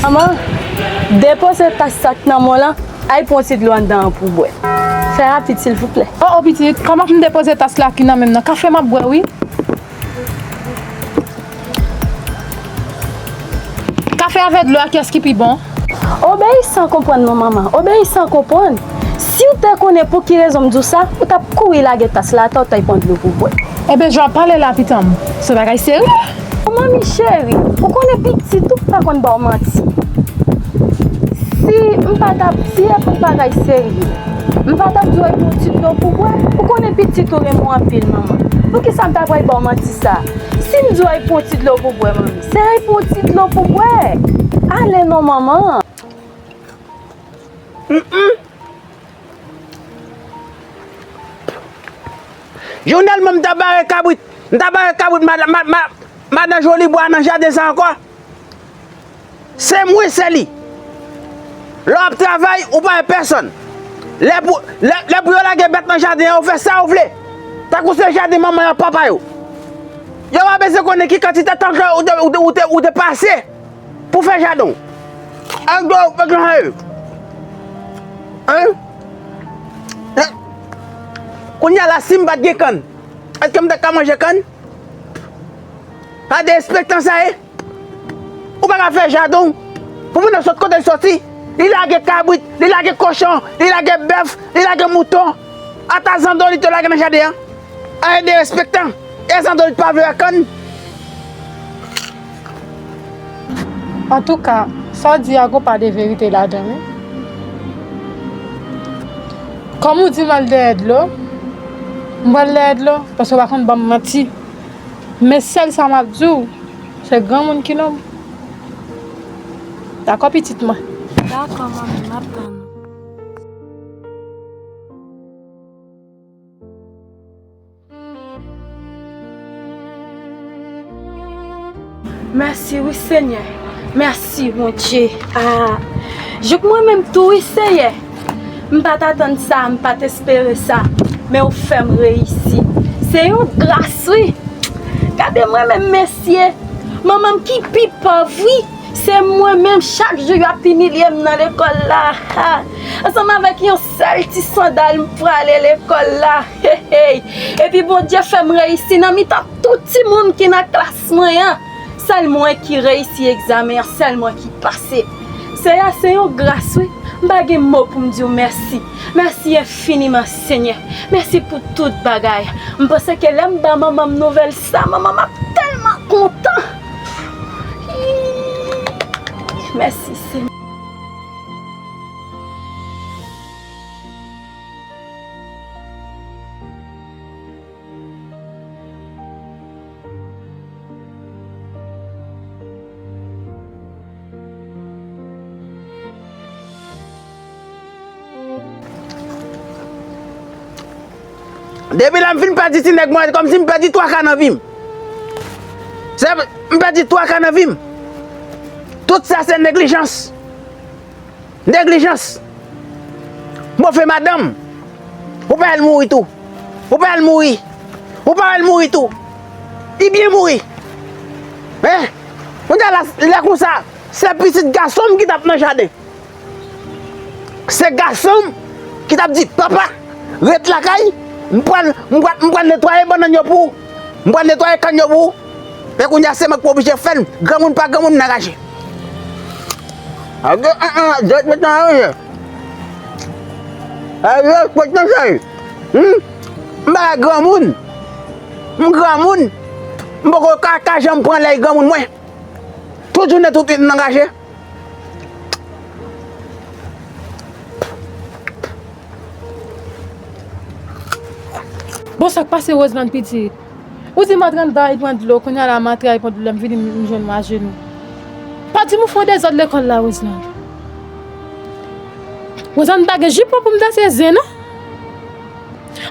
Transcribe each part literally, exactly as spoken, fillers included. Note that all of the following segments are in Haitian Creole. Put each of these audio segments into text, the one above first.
Manman, depoze tas sa k nan men w lan, al pran ti dlo anndan an pou w bwè. Fè rapid, silvouplè. O, o, pitit, kòman pou m depoze tas la ki nan men m nan? Kafe m ap bwè, wi. Kafe avèk dlo a, kiyès ki pi bon? Obeyisan konprann non, manman. Obeyisan konprann. Si w te konnen pou ki rezon m di w sa, ou t ap kouri lage tas la atè w, t al pran dlo pou w bwè. Enben, jan w ap pale la, pitit m, se bagay serye. O manmi cheri, ou konnen pitit ou pa konn ba w manti. Si m pa t ap, si e pou bagay serye, m pa t ap di w al pran ti dlo pou w bwè. Ou konnen pitit ou renmen w anpil, manman. Poukisa m ta pral ba w manti sa? Si m di w al pran ti dlo pou w bwè, manmi, se al pran ti dlo pou w bwè. Ale non, manman. Jounèlman, m ta bare kabrit, m ta bare kabrit madan, ma, ma, madan Jolibwa nan jaden sa ankò. Se mwen, se li. Lè w ap travay, ou pa wè pèsonn. Lè pou, lè, lè pou yo lage bèt nan jaden an, ou fè sa ou vle. Tankou se jaden manman yo ak papa yo. Yo pa bezwen konnen ki kantite tan ke ou te, ou te, ou te, ou te pase pou fè jaden w. Ak dlo, fèk lan sa ye. Hein? Hein? Kounye a la, si m pa t gen kann, èske m ta ka manje kann? Pa derespektan sa ye. Ou pa ka fè jaden w pou moun nan sot kote l soti. Li lage kabrit, li lage kochon, li lage bèf, li lage mouton. Ata zandolit yo lage nan jaden an. Ay derespektan. E zandolit pa vle wè kann. Antouka, sa w di a gon pa de verite ladan l, wi. Kòm ou di m al dèyè dlo, m pral dèyè dlo, paske w pa konn ban m manti. Men sèl sa m ap di w, se granmoun ki nonm. Dakò, pitit mwen? Dakò, manmi, m ap tann ou. Mèsi wi, Senyè. Mèsi, Bondye. Ah, jouk mwen menm tou wi, Senyè. M pa t atann sa, m pa t espere sa. Men ou fè m reyisi. Se yon gras wi. Gade mwen menm, mesye. Manman m ki pi pòv wi. Se mwen menm, chak jou y ap imilye m nan lekòl la. Ha! Ansanm avèk yon sèl ti sandal, m prale lekòl la. Hey, hey. Epi Bondye fè m reyisi nan mitan tout timoun ki nan klas mwen an. Sèl mwen ki reyisi egzamen an, sèl mwen ki pase. Senyè, se yon gras wi. M pa gen mo pou m di w mèsi. Mèsi enfiniman, Senyè. Mèsi pou tout bagay. M panse ke lè m ba manman m nouvèl sa, manman m ap tèlman kontan. Mèsi, Senyè. Depi lè m fin pèdi ti nèg mwen, kòmsi m pèdi twa ka nan vi m. Se, m pèdi twa ka nan vi m. Tout sa se neglijans. Neglijans. Move madanm. Ou pa wè l mouri tou. Ou pa wè l mouri. Ou pa wè l mouri tou. Li byen mouri. Hein? Kounye a la, lè konsa, se pitit gason m ki t ap nan jaden. Se gason m ki t ap di, "Papa, ret lakay, m pral, m pral, m pral netwaye bannann yo pou ou. M pral netwaye kann yo pou ou." Men kounye a se mwen k oblije fè l. Granmoun pa granmoun, m nan raje. A gen, an, an, derespektan sa ye. A derespektan sa ye. Hmm? M pa granmoun. M granmoun. M poko ka, ka janm pran lèy granmoun mwen. Tout jounen, tout nuit, m nan raje. Bon, sa k pase Roseland pitit? Ou di m antre anndan al pran dlo, kounye a la m antre al pran dlo, lè m vini m jwenn ou ajenou. Pa di m ou fè yon dezòd lekòl la, Roseland. Roseland, m pa gen jipon pou m danse zen, non.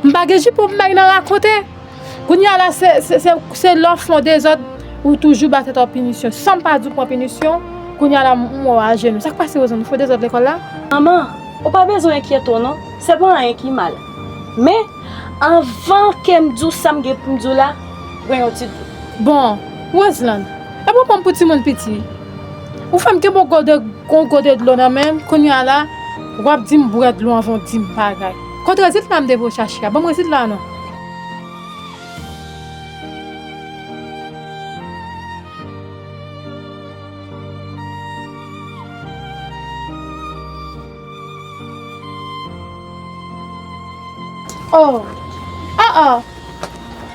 M pa gen jipon pou m bay nan rakonte. Kounye a la, se, se, se, se lè w fè yon dezòd, ou toujou ba tèt ou pinisyon. San m pa di w pran pinisyon, kounye a la, m, m wè w ajenou. Sa k pase, Roseland? Ou fè dezòd lekòl la? Manman, ou pa bezwen enkyete w non. Se pa anyen ki mal. Men, anvan ke m di w sa m gen pou m di w la, pran yon ti dlo. Bon, Roseland, epi w pran m pou timoun piti? Ou fè m kenbe yon gode, yon gode dlo nan men m, kounye a la, w ap di m bwè dlo anvan w di m bagay. Kot rezilta m te voye chache a? Ban m rezilta a non. Oh! Ah ah!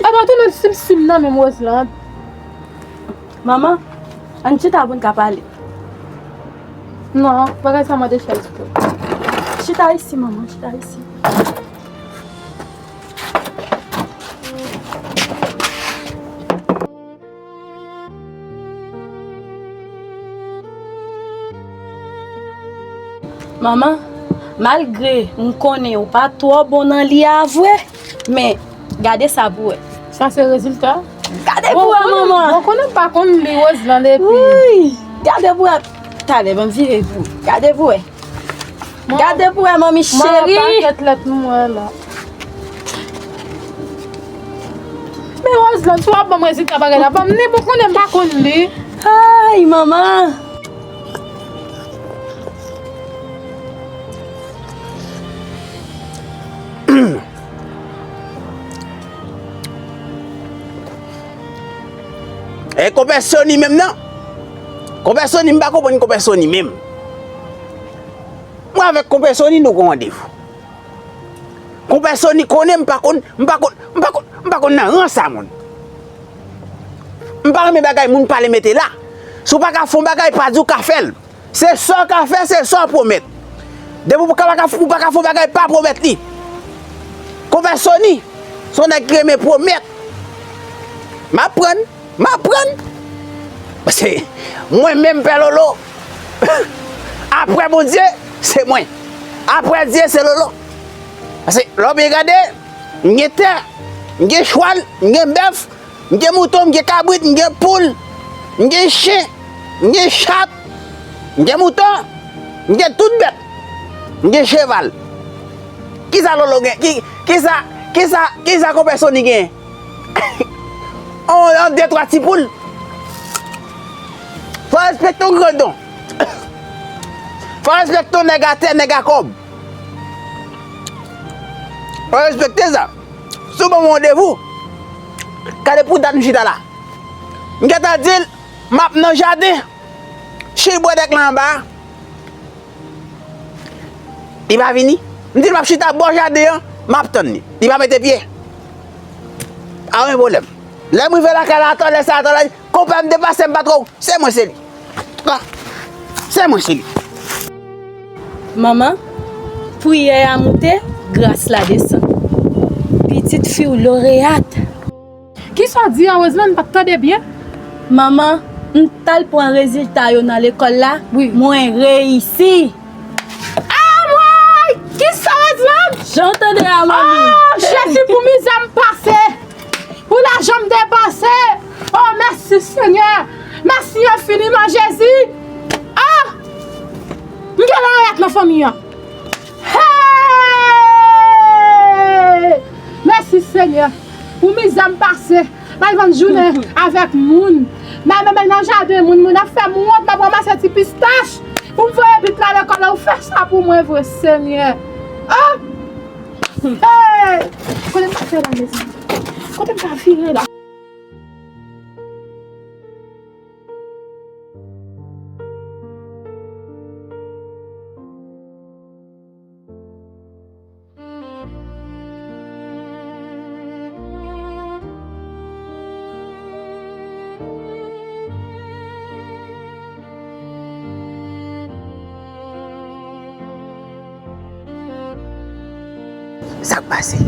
Epa tounen sim sim nan menm Roseland. Manman, ann chita pou n ka pale. Non, bagay sa mande chèz tou. Chita isi, manman, chita isi. Manman, malgre m konnen ou pa twò bon nan li a vre, men gade sa pou wè. Sa se rezilta? Gade pou wè, manman. Bon, konnen m pa konn li, Roseland, epi. Wouy! Gade pou wè. Talè, ban m vire pou ou. Gade pou wè. Gade pou wè, manmi cheri. Pakèt lèt m wè la. Men Roseland, si w ap ban m rezilta bagay la, ban m li pou konnen m pa konn li. Ay, manman. E konpè Sony menm nan? Konpè Sony, m pa konprann konpè Sony menm. Mwen avèk konpè Sony, nou gon randevou. Konpè Sony konnen m pa konn, m pa konn, m pa konn, m pa konn nan rans a moun. M pa renmen bagay moun pale mete la. Si w pa ka fè yon bagay, pa di w ka fè l. Se sa w ka fè, se sa w pwomèt. Depi w pa ka, ou pa ka fè yon bagay, pa pwomèt li. Konpè Sony, se yon nèg ki renmen pwomèt. M aprann. M aprann. Paske mwen menm Pè Lolo, apre Bondye, se mwen. Apre Dye, se Lolo. Paske lè w byen gade, m gen tè, m gen chwal, m gen bèf, m gen mouton, m gen kabrit, m gen poul, m gen chen, m gen chat, m gen mouton, m gen tout bèt, m gen cheval. Kisa Lolo gen? Ki, kisa, kisa, kisa konpè Sony gen? On, on de twa ti poul. Fò respekte yon grandon. Fò respekte yon nèg a tè, nèg a kòb. Fò respekte sa. Si w ban m randevou, gade pou dat m chita la. M gentan di l, m ap nan jaden. Chibwèdèk la anba a. Li pa vini. M di l m ap chita bò jaden an, m ap tann li. Li pa mete pye. Pa gen pwoblèm. Lè m rive lakay la, atò lè sa, atò lè, konpè m depase m pa twò. Se mwen, se li. Ah, se mwen, se li. Manman, priyè a moute, gras la desann. Pitit fi w Loreyat. Kisa w di a, Roseland? M pa t tande byen. Manman, m t al pran rezilta yo nan lekòl la, wi, mwen reyisi. Anmwey! Kisa, Roseland? Jan w tande a, manmi. Oh, Jezi, pou mizè m pase, pou lajan m depanse. Oh, mèsi, Senyè. Mèsi enfiniman, Jezi. Ah! M gen lòrèt nan fanmi an. Hey! Mèsi, Senyè, pou mizè m pase. M al vann jounen avèk moun. M al mennen l nan jaden moun, moun ap fè m wont, m ap ranmase ti pistach pou m voye pitit la lekòl la. Ou fè sa pou mwen vre, Senyè. Oh! Hey! Kote m ka fè la, mezanmi? Kote m ka vire la? Sa k pase?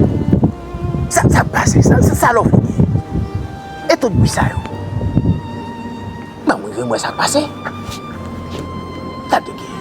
Sa, sa k pase? Sa, sa, sa lòv li genyen? E tout bri sa yo? Ban m rive m wè sa k pase. Gade genyen.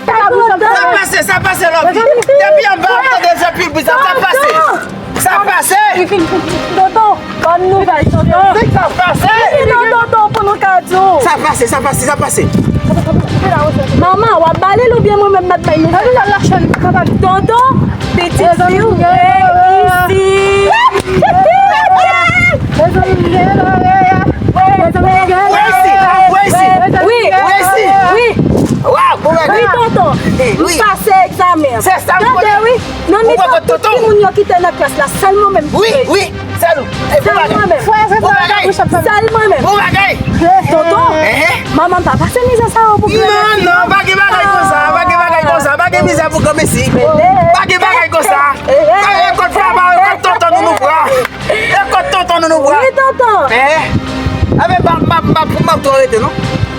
Sa Sa pase, sa pase, Lòvi. Depi anba, w tande fè pil bri, sa, sa pase. Sa pase. Tonton, ban m nouvèl, tonton. Sa pase. Tonton, tonton, pou nou ka di w. Sa pase, sa pase, sa pase. Manman, w ap ba li l oubyen mwen menm m ap bay nouvèl? Tonton, pitit fi w reyisi. Reyisi, reyisi. Wi. Reyisi. Wi. Waw, bon bagay. Wi, tonton. M pase egzamen an. Se sa m konnen. Tande, wi. Nan mitan tout timoun yo ki te nan klas la, sèl mwen menm ki reyisi. Wi, wi. Sèl ou. Sèl mwen menm. Bon bagay. Sèl mwen menm. Bon bagay. Tonton, manman pa pase mizè sa yo pou granmesi. Non, non, pa gen bagay konsa, pa gen bagay konsa, pa gen mizè pou granmesi. Pa gen bagay konsa. Pa rekòt fraba, rekòt tonton nou nou pran. Rekòt tonton nou nou pran. Wi, tonton. Enben, m ap, m ap, m ap, m ap twò rete, non.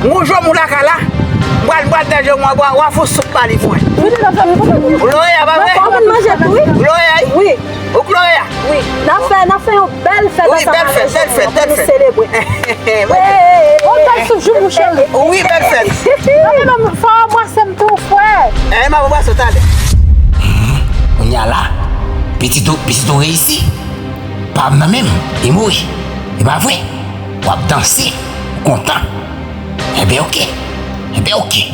Mwen jou mwen lakay la, m pral, m pral dèje mwen, w a, w a fè sou pa li pou mwen. Ou Gloria, pa vre? Ou Gloria, wi. Ou Gloria. Wi. N ap fè, n ap fè yon bèl fèt ansanm avè w pou nou selebre. Yon bèl sou jou, mon cheri. Wi, bèl fèt. Fò w anbrase m tou, frè. Enben, m ap anbrase w talè. Kounye a la, pitit ou, pitit ou reyisi. Pa m nan menm, li mouri. E pa vre? W ap danse, ou kontan. Enben, oke. Enben, oke.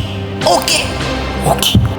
Oke. Oke.